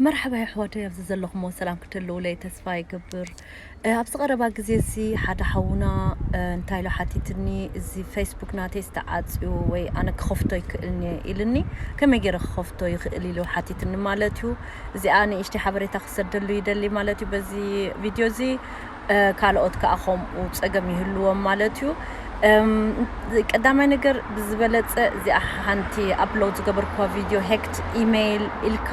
መርሓባ ኣሕዋተይ፣ ኣብዚ ዘለኹሞ ሰላም ክትህልውለይ ተስፋ ይገብር። ኣብዚ ቀረባ ግዜ እዚ ሓደ ሓውና እንታይ ኢሉ ሓቲትኒ፣ እዚ ፌስቡክ ናተይ ዝተዓፅዩ ወይ ኣነ ክኸፍቶ ይክእልኒ ኢልኒ። ከመይ ገይረ ክኸፍቶ ይኽእል ኢሉ ሓቲትኒ ማለት እዩ። እዚኣ ንእሽተይ ሓበሬታ ክሰደሉ ይደሊ ማለት እዩ በዚ ቪድዮ እዚ። ካልኦት ከዓ ከምኡ ፀገም ይህልዎም ማለት እዩ። ቀዳማይ ነገር ብዝበለፀ እዚኣ ሓንቲ ኣፕሎድ ዝገበርኩዋ ቪድዮ ሄክት ኢሜይል ኢልካ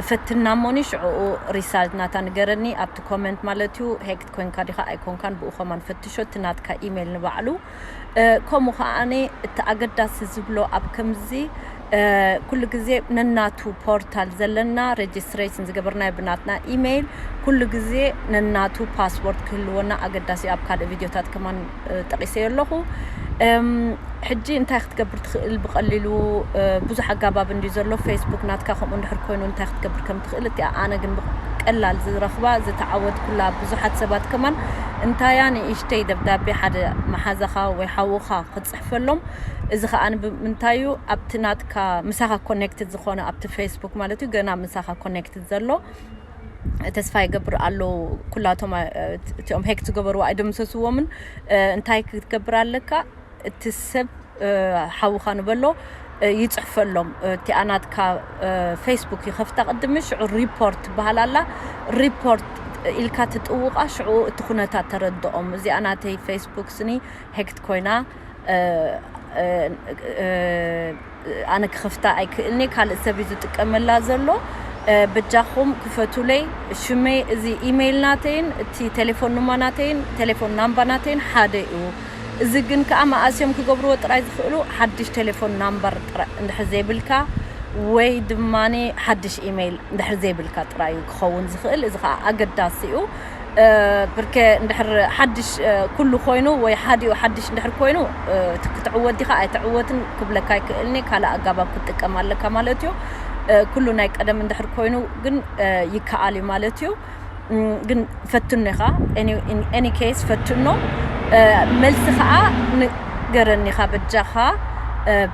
ፈትና እሞኒ ሽዕኡ ሪሳልት ናታ ንገረኒ ኣብቲ ኮመንት ማለት እዩ። ሄክት ኮንካ ዲኻ ኣይኮንካን ብኡ ከማን ፈትሾ እቲ ናትካ ኢሜይል ንባዕሉ። ከምኡ ከዓኒ እቲ ኣገዳሲ ዝብሎ ኣብ ከምዚ ኩሉ ግዜ ነናቱ ፖርታል ዘለና ሬጅስትሬሽን ዝገበርናዮ ብናትና ኢሜይል ኩሉ ግዜ ነናቱ ፓስወርድ ክህልወና ኣገዳሲ ኣብ ካልእ ቪድዮታት ከማን ጠቂሰዮ ኣለኹ። ሕጂ እንታይ ክትገብር ትኽእል ብቐሊሉ ብዙሕ ኣጋባብ እንዲ ዘሎ ፌስቡክ ናትካ ከምኡ እንድሕር ኮይኑ እንታይ ክትገብር ከም ትኽእል እቲ ኣነ ግን ቀላል ዝረኽባ ዝተዓወትኩላ ብዙሓት ሰባት ከማን እንታያ ንእሽተይ ደብዳቤ ሓደ መሓዛኻ ወይ ሓውኻ ክትፅሕፈሎም። እዚ ከዓ ንምንታይ እዩ ኣብቲ ናትካ ምሳኻ ኮኔክትድ ዝኾነ ኣብቲ ፌስቡክ ማለት እዩ ገና ምሳኻ ኮኔክትድ ዘሎ ተስፋ ይገብር ኣሎ። ኩላቶም እቲኦም ሄክ ዝገበርዎ ኣይደምሰስዎምን። እንታይ ክትገብር ኣለካ? እቲ ሰብ ሓውኻ ንበሎ ይፅሕፈሎም። እቲኣ ናትካ ፌስቡክ ይኸፍታ ቅድሚ ሽዑ ሪፖርት ትበሃል ኣላ። ሪፖርት ኢልካ ትጥውቓ ሽዑ እቲ ኩነታት ተረድኦም። እዚኣ ናተይ ፌስቡክ ስኒ ሄክት ኮይና ኣነ ክኸፍታ ኣይክእልኒ ካልእ ሰብ እዩ ዝጥቀመላ ዘሎ። በጃኹም ክፈቱለይ። ሽመይ እዚ ኢሜይል ናተይን እቲ ቴሌፎን ኑማ ናተይን ቴሌፎን ናምባ ናተይን ሓደ እዩ። እዚ ግን ከዓ መኣስዮም ክገብርዎ ጥራይ ዝኽእሉ ሓድሽ ቴሌፎን ናምበር እንድሕር ዘይብልካ ወይ ድማ ሓድሽ ኢሜይል እንድሕር ዘይብልካ ጥራይ እዩ ክኸውን ዝኽእል። እዚ ከዓ ኣገዳሲ እዩ። ብርከ እንድሕር ሓድሽ ኩሉ ኮይኑ ወይ ሓዲኡ ሓድሽ እንድሕር ኮይኑ ክትዕወት ዲኻ ኣይትዕወትን ክብለካ ኣይክእልኒ። ካልእ ኣጋባብ ክትጥቀም ኣለካ ማለት እዩ። ኩሉ ናይ ቀደም እንድሕር ኮይኑ ግን ይከኣል እዩ ማለት እዩ። ግን ፈትኖ ኢኻ። ኤኒ ኬስ ፈትኖ። መልሲ ከዓ ንገረኒ ኢኻ በጃኻ።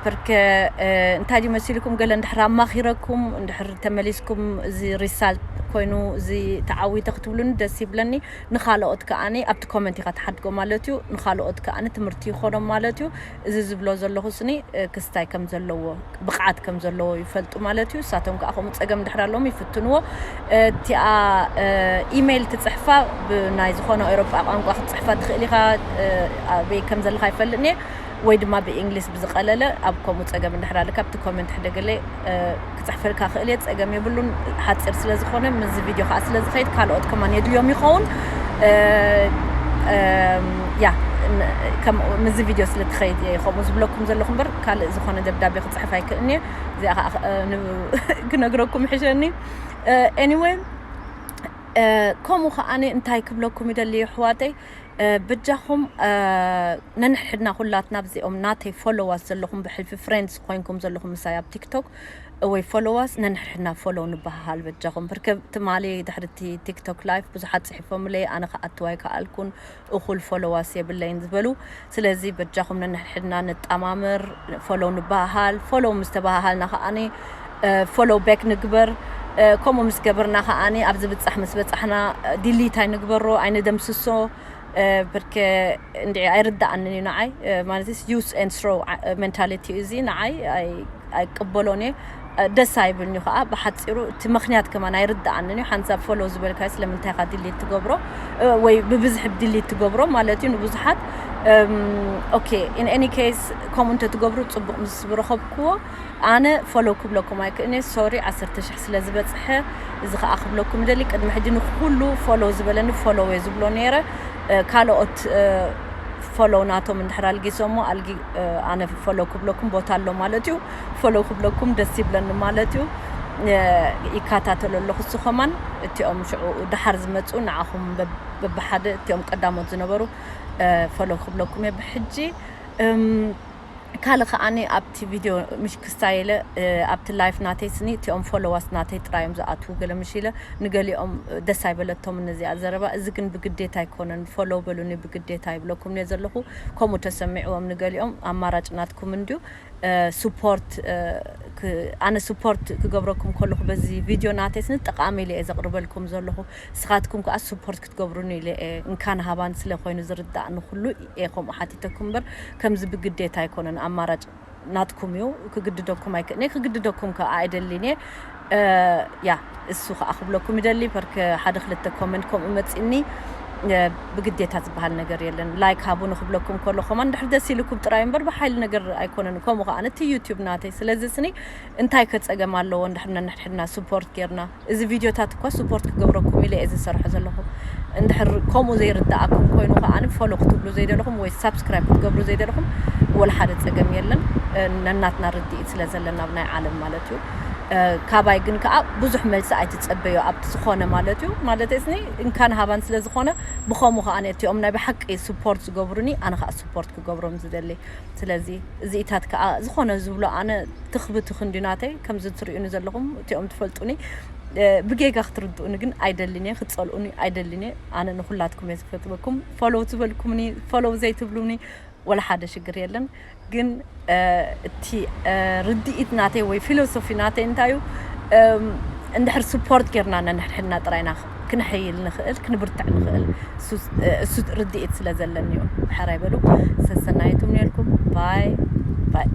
ብርከ እንታይ ድዩ መሲልኩም ገለ እንድሕር ኣማኺረኩም እንድሕር ተመሊስኩም እዚ ሪሳልት ኮይኑ እዚ ተዓዊተ ክትብሉኒ ደስ ይብለኒ። ንኻልኦት ከዓኒ ኣብቲ ኮመንት ኢኻ ትሓድጎ ማለት እዩ። ንኻልኦት ከዓኒ ትምህርቲ ይኾኖም ማለት እዩ። እዚ ዝብሎ ዘለኹ ስኒ ክስታይ ከም ዘለዎ ብቕዓት ከም ዘለዎ ይፈልጡ ማለት እዩ። እሳቶም ከዓ ከምኡ ፀገም ድሕር ኣለዎም ይፍትንዎ። እቲኣ ኢሜይል ትፅሕፋ ብናይ ዝኾነ ኤሮጳ ቋንቋ ክትፅሕፋ ትኽእል ኢኻ። ኣበይ ከም ዘለኻ ይፈልጥኒ ወይ ድማ ብእንግሊስ ብዝቐለለ ኣብ ከምኡ ፀገም እንድሕር ኣለካ ኣብቲ ኮመንት ሕደገለይ ክፅሕፈልካ ክእል እየ። ፀገም የብሉን። ሓፂር ስለ ዝኾነ ምዚ ቪድዮ ከዓ ስለ ዝኸይድ ካልኦት ከማን የድልዮም ይኸውን። ያ ምዚ ቪድዮ ስለ ትኸይድ እየ ከምኡ ዝብለኩም ዘለኹ እምበር ካልእ ዝኾነ ደብዳቤ ክፅሕፍ ኣይክእልን እየ። እዚኣ ከዓ ክነግረኩም ይሕሸኒ። ኤኒወይ ከምኡ ከዓኒ እንታይ ክብለኩም ይደሊ ኣሕዋተይ፣ በጃኹም ነንሕድሕድና ኩላትና ኣብዚኦም ናተይ ፎሎዋስ ዘለኹም ብሕልፊ ፍሬንድስ ኮይንኩም ዘለኹም ምሳይ ኣብ ቲክቶክ ወይ ፎሎዋስ ነንሕድሕድና ፎሎው ንበሃሃል። በጃኹም ብርከ ትማሊ ድሕርቲ ቲክቶክ ላይፍ ብዙሓት ፅሒፎምለይ ኣነ ከኣትዋ ኣይከኣልኩን እኹል ፎሎዋስ የብለይን ዝበሉ። ስለዚ በጃኹም ነንሕድሕድና ንጠማመር ፎሎው ንበሃሃል። ፎሎው ምስ ተበሃሃልና ከዓኒ ፎሎው ቤክ ንግበር። ከምኡ ምስ ገበርና ከዓኒ ኣብ ዝብፃሕ ምስ በፃሕና ዲሊት ኣይንግበሮ ኣይንደምስሶ። ብርከ እንዲ ኣይርዳኣንን እዩ ንዓይ ማለት ዩስ ኤን ስሮ ሜንታሊቲ እዚ ንዓይ ኣይቅበሎን እየ። ደስ ኣይብልኒ ከዓ ብሓፂሩ እቲ ምክንያት ከማን ኣይርዳኣንን እዩ። ሓንሳብ ፎሎ ዝበልካዮ ስለምንታይ ኢኻ ዲሊት ትገብሮ ወይ ብብዝሒ ዲሊት ትገብሮ ማለት እዩ ንብዙሓት። ኦኬ ኢን ኤኒ ኬስ ከምኡ እንተትገብሩ ፅቡቕ ምስ ዝረኸብክዎ ኣነ ፎሎ ክብለኩም ኣይክእልኒ። ሶሪ ዓሰርተ ሽሕ ስለ ዝበፅሐ እዚ ከዓ ክብለኩም ይደሊ። ቅድሚ ሕጂ ንኩሉ ፎሎ ዝበለኒ ፎሎ እየ ዝብሎ ነይረ። ካልኦት ፎሎ ናቶም እንድሕር ኣልጊሶሞ ኣልጊ ኣነ ፎሎ ክብለኩም ቦታ ኣሎ ማለት እዩ። ፎሎ ክብለኩም ደስ ይብለኒ ማለት እዩ። ይከታተሎ ኣለኹ እሱ ከማን እቲኦም ሽዑ ደሓር ዝመፁ ንዓኹም በብሓደ እቲኦም ቀዳሞት ዝነበሩ ፎሎ ክብለኩም እየ ብሕጂ። ካልእ ከዓኒ ኣብቲ ቪድዮ ምሽ ክስታይ ኢለ ኣብቲ ላይፍ ናተይ ስኒ እቲኦም ፎሎዋስ ናተይ ጥራይ እዮም ዝኣትዉ ገለ ምሽ ኢለ ንገሊኦም ደስ ኣይበለቶም ነዚኣ ዘረባ። እዚ ግን ብግዴታ ኣይኮነን። ፎሎ በሉኒ ብግዴታ ይብለኩም እየ ዘለኹ። ከምኡ ተሰሚዕዎም ንገሊኦም ኣማራጭ ናትኩም እንድዩ። ሱፖርት ኣነ ስፖርት ክገብረኩም ከለኹ በዚ ቪድዮ ናተይ ስኒ ጠቃሚ ኢለ እየ ዘቅርበልኩም ዘለኹ። ስኻትኩም ከዓ ስፖርት ክትገብሩኒ ኢለ እየ። እንካን ሃባን ስለ ኮይኑ ዝርዳእ ንኩሉ እየ ከምኡ ሓቲተኩም እምበር ከምዚ ብግዴታ ኣይኮነን። ኣማራጭ ናትኩም እዩ። ክግድደኩም ኣይክእኔ ክግድደኩም ከዓ ኣይደሊን እየ። ያ እሱ ከዓ ክብለኩም ይደሊ ፐርክ ሓደ ክልተ ኮመንት ከምኡ መፂኒ። ብግዴታ ዝበሃል ነገር የለን። ላይክ ሃቡኒ ክብለኩም ከሎ ከማን ድሕር ደስ ኢልኩም ጥራይ እምበር ብሓይሊ ነገር ኣይኮነን። ከምኡ ከዓ ነቲ ዩቲዩብ ናተይ ስለዚ ስኒ እንታይ ከፀገም ኣለዎ እንድሕር ነንሕድሕድና ስፖርት ጌርና። እዚ ቪድዮታት እኳ ስፖርት ክገብረኩም ኢለ እየ ዝሰርሖ ዘለኹ። እንድሕር ከምኡ ዘይርዳኣኩም ኮይኑ ከዓ ፎሎ ክትብሉ ዘይደለኹም ወይ ሳብስክራይብ ክትገብሩ ዘይደለኹም ወላ ሓደ ፀገም የለን። ነናትና ርድኢት ስለ ዘለና ኣብ ናይ ዓለም ማለት እዩ። ካባይ ግን ከዓ ብዙሕ መልሲ ኣይትፀበዩ ኣብቲ ዝኾነ ማለት እዩ። ማለት ስኒ እንካን ሃባን ስለ ዝኾነ ብኸምኡ ከዓ እቲኦም ናይ ብሓቂ ስፖርት ዝገብሩኒ ኣነ ከዓ ስፖርት ክገብሮም ዝደሊ። ስለዚ እዚኢታት ከዓ ዝኾነ ዝብሎ ኣነ ትኽብቲ ክንዲ ናተይ ከምዚ ትርእዩኒ ዘለኹም እቲኦም ትፈልጡኒ። ብጌጋ ክትርድኡኒ ግን ኣይደልን እየ። ክትፀልኡኒ ኣይደልን እየ። ኣነ ንኩላትኩም እየ ዝፈትወኩም። ፎሎው ዝበልኩምኒ፣ ፎሎው ዘይትብሉኒ ወላ ሓደ ሽግር የለን። ግን እቲ ርድኢት ናተይ ወይ ፊሎሶፊ ናተይ እንታይ እዩ? እንድሕር ስፖርት ጌርና ነንሕድሕድና ጥራይና ክንሕይል ንኽእል ክንብርትዕ ንኽእል። እሱ ርድኢት ስለ ዘለኒ እዩ። ሕራይ በሉ። ሰሰናየቱም ነልኩም። ባይ ባይ።